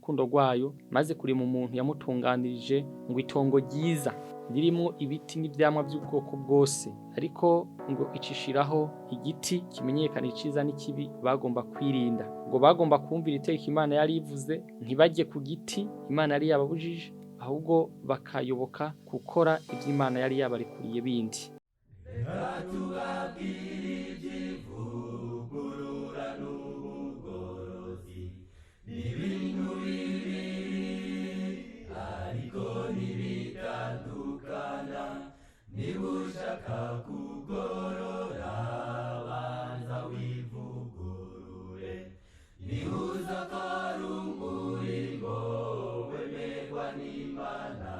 rukundo rwayo maze kurema umuntu yamutunganirije ngo itongo ryiza ririmo ibiti n'ivyamwa by'ubwoko bwose, ariko ngo icishiraho igiti kimenyekana iciza n'ikibi bagomba kwirinda. Ngo bagomba kumvira itegeko Imana yari ivuze, ntibajye ku giti Imana yari yababujije, ahubwo bakayoboka gukora ivyo Imana yari yabarekuriye bindi. Reka tubabwire iby'ivugurura n'ubugorozi, ni ibintu bibiri ariko ntibitandukana. Niba ushaka kugorora, banza wivugurure, niho uzakora umurimo wemerwa n'Imana.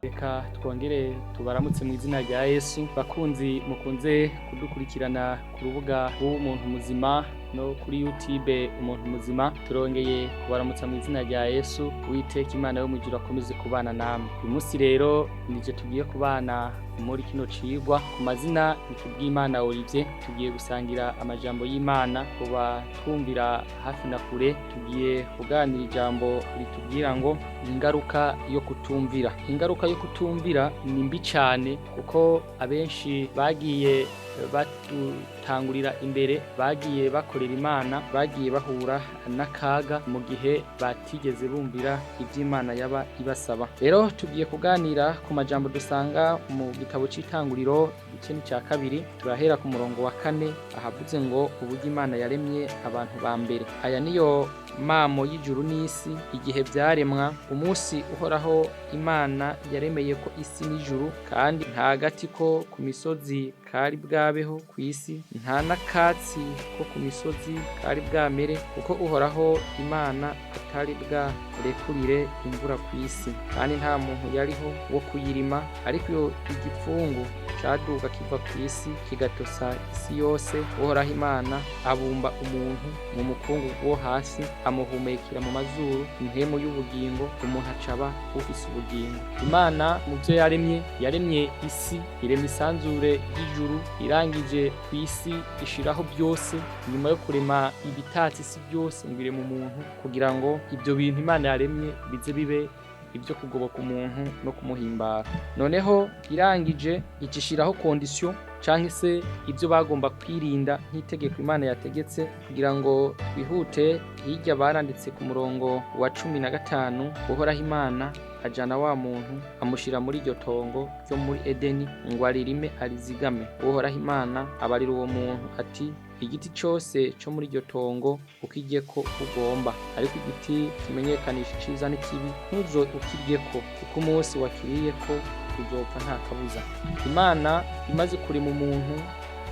Reka twongere tubaramutse mu izina rya Yesu. Bakunzi mukunze kudukurikirana ku rubuga rw'Umuntu Muzima no kuri YouTube Umuntu Muzima, turongeye kubaramutsa mu izina rya Yesu. Uwiteka Imana yo mu ijuru akomeze kubana namwe. Uyu munsi rero nije tugiye kubana muri kino cigwa. Ku mazina ni Kubwimana Olivier, tugiye gusangira amajambo y'Imana kuba twumvira hafi na kure. Tugiye kuganira ijambo ritubwira ngo ingaruka yo kutumvira. Ingaruka yo kutumvira ni mbi cane, kuko abenshi bagiye batutangurira imbere, bagiye bakorera Imana, bagiye bahura n'akaga mu gihe batigeze bumvira ivy'Imana yaba ibasaba. Rero tugiye kuganira ku majambo dusanga mu gitabo c'Itanguriro, igice ni ca kabiri, turahera ku murongo wa 4, ahavuze ngo uburyo Imana yaremye abantu ba mbere. Aya niyo mamo y'ijuru n'isi igihe vyaremwa, umunsi Uhoraho Imana yaremeye ko isi n'ijuru, kandi nta gati ko ku misozi kari bwabeho ku isi, nta n'akatsi ko ku misozi kari bwamere, kuko Uhoraho Imana atari bwarekurire imvura ku isi, kandi nta muntu yariho wo kuyirima. Ariko iyo igipfungu caduga kiva ku isi kigatosa isi yose, Uhoraho Imana abumba umuntu mu mukungugu wo hasi, amuhumekera mu mazuru impwemu y'ubugingo, umuntu acaba ufise ubugingo. Imana mu vyo yaremye, yaremye isi, irema isanzure ry'ijuru, irangije ku isi ishiraho byose. Nyuma yo kurema ibitatse isi byose, ngo irema umuntu kugira ngo ibyo bintu Imana yaremye bize bibe ibyo kugoboka umuntu no kumuhimbara. Noneho irangije icishiraho condition canke se ibyo bagomba kwirinda nk'itegeko Imana yategetse. Kugira ngo twihute, hirya baranditse ku murongo wa 15: Uhoraho Imana ajana wa muntu, amushira muri iryo tongo ryo muri Edeni ngo aririme arizigame. Uhoraho Imana abarira uwo muntu ati: igiti cose co muri iryo tongo ukiryeko ugomba, ariko igiti kimenyekanisha iciza n'ikibi ntuzo ukiryeko, kuko umunsi wakiriyeko uzopfa nta kabuza. Imana imaze kurema umuntu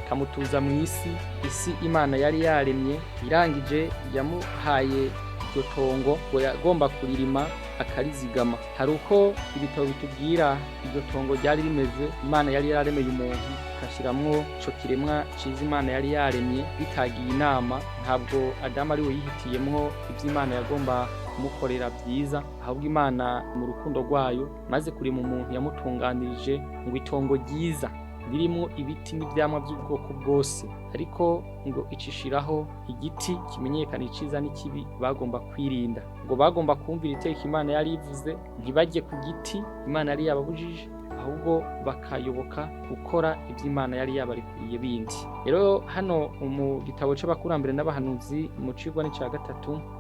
ikamutuza mu isi, isi Imana yari yaremye, irangije yamuhaye iryo tongo ngo yagomba kuririma akarizigama. Hari uko ibitabo bitubwira iryo tongo ryari rimeze. Imana yari yararemeye umuntu, igashiramwo ico kiremwa ciza Imana yari yaremye bitagiye inama. Ntabwo Adamu ari we yihitiyemwo ivyo Imana yagomba kumukorera vyiza, ahubwo Imana mu rukundo rwayo maze kurema umuntu yamutunganirije ngo itongo ryiza ririmo ibiti n'ivyamwa by'ubwoko bwose, ariko ngo icishiraho igiti kimenyekana iciza n'ikibi bagomba kwirinda. Ngo bagomba kumvira itegeko Imana yari ivuze, ntibajye ku giti Imana yari yababujije, ahubwo bakayoboka gukora ivyo Imana yari yabarekuriye bindi. Rero hano mu gitabo c'Abakurambere n'Abahanuzi, mu cigwa ni ca 3,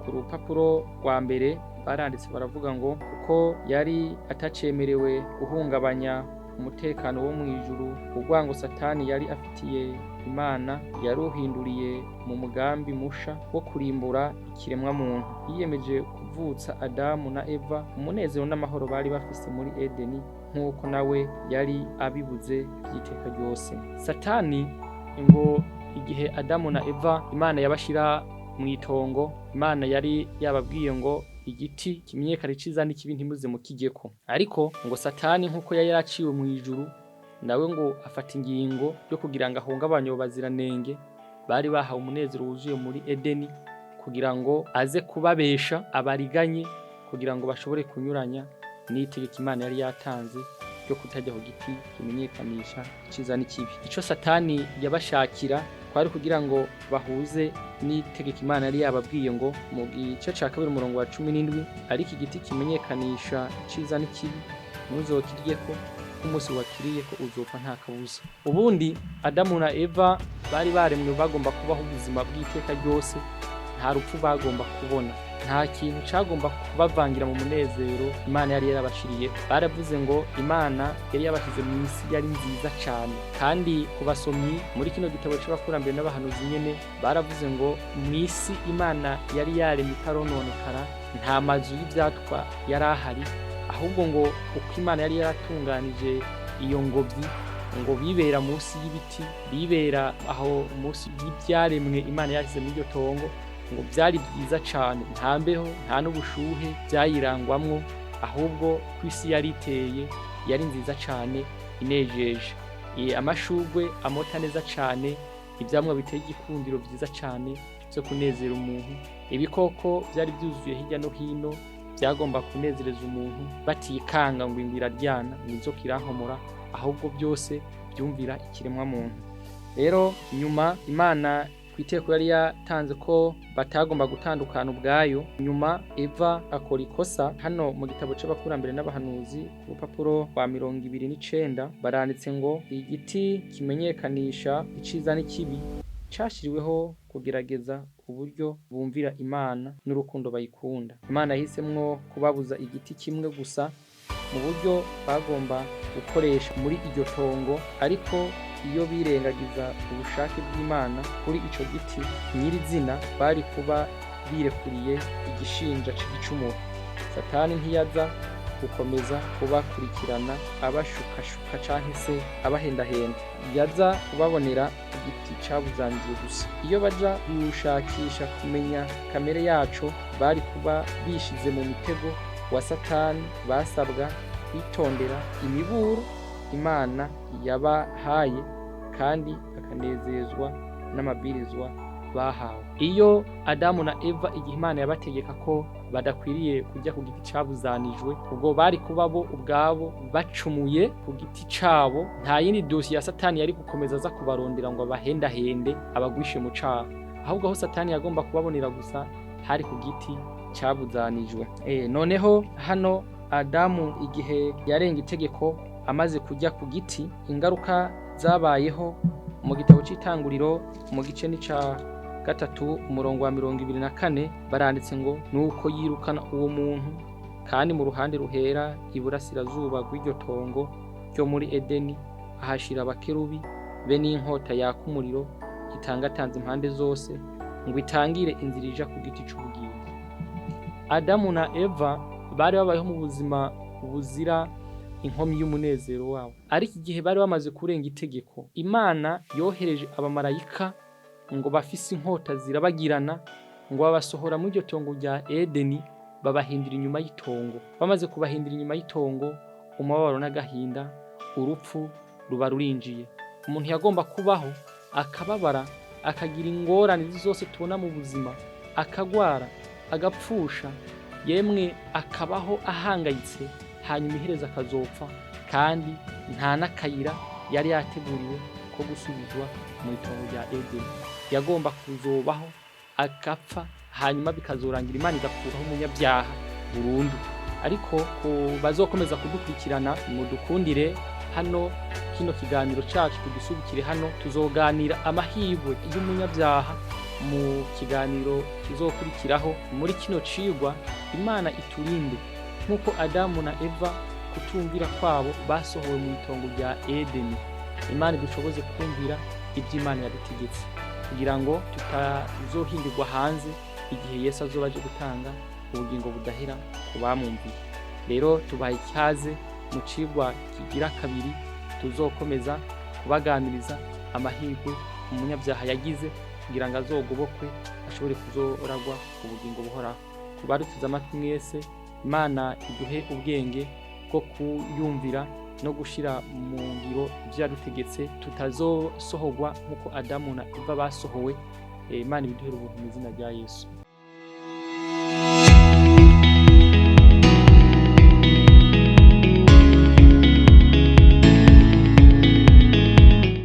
ku rupapuro rwa mbere baranditse baravuga ngo kuko yari atacemerewe guhungabanya umutekano wo mu ijuru, urwango Satani yari afitiye Imana yaruhinduriye mu mugambi musha wo kurimbura ikiremwa muntu. Yiyemeje kuvutsa Adamu na Eva umunezero n'amahoro bari bafise muri Edeni, nk'uko nawe yari abibuze by'iteka ryose. Satani ngo igihe Adamu na Eva Imana yabashira mu itongo, Imana yari yababwiye ngo igiti kimenyekana iciza n'ikibi ntimuze mukijyeko. Ariko ngo Satani, nk'uko yari yaraciwe mu ijuru, nawe ngo afata ingingo yo kugira ngo ahungabanye abo baziranenge bari bahawe umunezero wuzuye muri Edeni, kugira ngo aze kubabesha abariganye, kugira ngo bashobore kunyuranya n'itegeko Imana yari yatanze ryo kutajya ku giti kimenyekanisha iciza n'ikibi. Ico Satani yabashakira Kwari kugira ngo bahuze n'itegeko Imana yari yababwiye ngo mu gice ca 2 umurongo wa 17, ariko igiti kimenyekanisha iciza n'ikibi ntuzokiryeko, umunsi wakiriyeko uzopfa nta kabuza. Ubundi Adamu na Eva bari baremwe bagomba kubaho ubuzima bw'iteka ryose, nta rupfu bagomba kubona, nta kintu cagomba kubavangira mu munezero Imana yari yarabashiriye. Baravuze ngo Imana yari yabashyize mu isi yari nziza cyane. Kandi ku basomyi muri kino gitabo c'abakurambere n'abahanuzi nyene baravuze ngo mu isi Imana yari yaremye itarononekara, nta mazu y'ivyatwa yari ahari, ahubwo ngo uko Imana yari yaratunganije iyo ngobyi, ngo bibera munsi y'ibiti, bibera aho munsi y'ivyaremwe Imana yashyize muri iryo tongo, ngo byari byiza cyane, nta mbeho nta n'ubushuhe byayirangwamwo, ahubwo ku isi yari iteye yari nziza cyane inejeje. Amashugwe amota neza cyane, ivyamwa biteye igikundiro vyiza cyane byo kunezera umuntu, ibikoko byari byuzuye hirya no hino byagomba kunezereza umuntu, batikanga ngo ingwe iraryana, ngo inzoka irankomora, ahubwo byose byumvira ikiremwa muntu. Rero nyuma Imana ku iteko yari yatanze ko batagomba gutandukana ubwayo, nyuma Eva akora ikosa. Hano mu gitabo c'abakurambere n'abahanuzi ku rupapuro rwa 29 baranditse ngo igiti kimenyekanisha iciza n'ikibi cashiriweho kugerageza uburyo bumvira Imana n'urukundo bayikunda. Imana yahisemwo kubabuza igiti kimwe gusa mu buryo bagomba gukoresha muri iryo tongo, ariko iyo birengagiza ubushake bw'Imana kuri ico giti nyirizina, bari kuba birekuriye igishinja c'igicumuro. Satani ntiyaza gukomeza kubakurikirana abashukashuka canke se abahendahenda, yaza kubabonera igiti cabuzangiye gusa. Iyo baja gushakisha kumenya kamere yaco, bari kuba bishize mu mitego wa Satani. Basabwa kwitondera imiburo Imana yabahaye kandi bakanezezwa n'amabwirizwa bahawe. Iyo Adamu na Eva, igihe Imana yabategeka ko badakwiriye kujya ku giti cabuzanijwe, ubwo bari kuba bo ubwabo bacumuye ku giti cabo. Nta yindi dosiye ya Satani yari gukomeza aza kubarondera ngo abahendahende abagwishe mu caha, ahubwo aho Satani yagomba kubabonera gusa hari ku giti cabuzanijwe. Noneho hano Adamu igihe yarenga itegeko amaze kujya ku giti, ingaruka zabayeho mu gitabo c'itanguriro mu gice n'ica 3 umurongo wa 24 baranditse ngo nuko yirukana uwo muntu, kandi mu ruhande ruhera iburasirazuba rw'iryo tongo ryo muri Edeni ahashira abakerubi be n'inkota yaka umuriro itangatanze impande zose, ngo itangire inzira ija ku giti c'ubugingo. Adamu na Eva bari babayeho mu buzima buzira inkomyi y'umunezero wabo, ariko igihe bari bamaze kurenga itegeko, Imana yohereje abamarayika ngo bafise inkota zirabagirana, ngo babasohora muri iryo tongo rya Edeni, babahindira inyuma y'itongo. Bamaze kubahindira inyuma y'itongo, umubabaro n'agahinda, urupfu ruba rurinjiye. Umuntu yagomba kubaho akababara, akagira ingorane zose tubona mu buzima, akagwara, agapfusha, yemwe akabaho ahangayitse, hanyuma iherezo akazopfa, kandi nta n'akayira yari yateguriwe ko gusubizwa mu itongo rya Edeni. Yagomba kuzobaho agapfa, hanyuma bikazorangira Imana igakuraho umunyabyaha burundu. Ariko ku bazokomeza kudukurikirana, mudukundire hano kino kiganiro cacu tugisubikire hano. Tuzoganira amahirwe y'umunyabyaha mu kiganiro kizokurikiraho muri kino cigwa. Imana iturinde nk'uko Adamu na Eva kutumvira kwabo basohowe mu itongo rya Edeni. Imana idushoboze kumvira ibyo Imana yadutegetse, kugira ngo tutazohindirwa hanze igihe Yesu azoba aje gutanga ubugingo budahera ku bamwumviye. Rero tubaha ikaze mu cigwa kigira kabiri, tuzokomeza kubaganiriza amahirwe umunyabyaha yagize kugira ngo azogobokwe ashobore kuzoragwa ubugingo buhoraho. Kubarutiza amatwi mwese, Imana iduhe ubwenge bwo kuyumvira no gushira mu ngiro ivyo yadutegetse, tutazosohorwa nk'uko Adamu na Eva basohowe. Imana ibiduhere ubuntu mu izina rya Yesu.